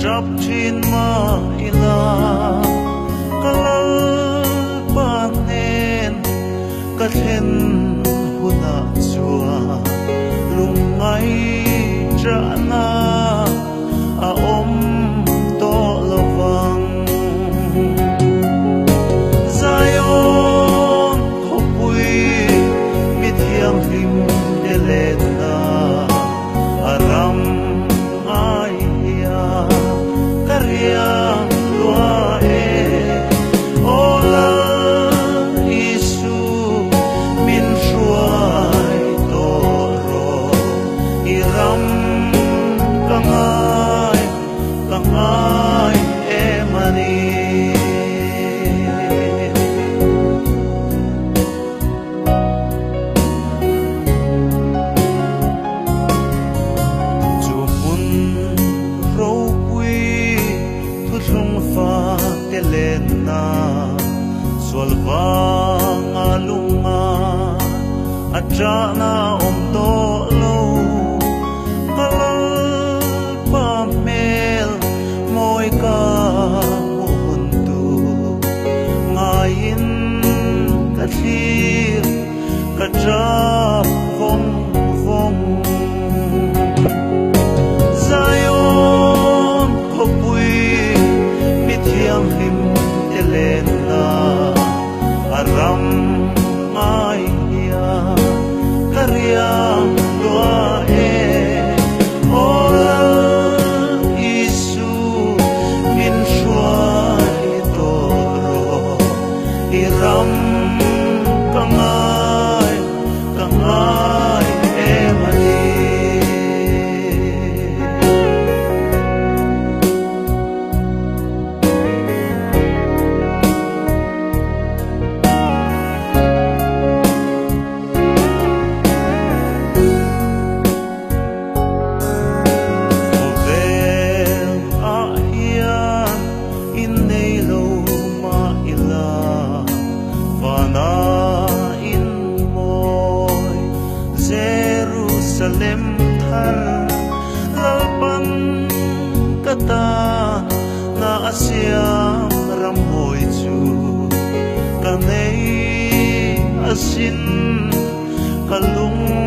Tap thin mah ila ka Lalpa hnen ka thlen hunah chuan lungngai chahna a awm tawh lo vang. Zion khawpui mi thianghlim te lenna a ram ngai hian ka riak lua e. Aw Lal Isu min hruai tawh rawh, i ram ka ngai, ka ngai em a ni. Chu hmun ropui thuthlung fate lenna sual vanga lunga a chahna awm tawh lo. Ka Lalpa hmel mawi ka hmuh hun tur ngaiin ka thlir ka tap vawng vawng. Zion khawpui mi thianghlim te lenna a ram ngai hian ka riak lua e. Aw Lal Isu min hruai tawh rawh, i ram ka ngai, ka ngai em a ni. Khawvel ah hian in nei lo mah ila, vana in mawi Jerusalem thar Lalpan ka tan na a siam ram mawi chu ka nei asin ka lung.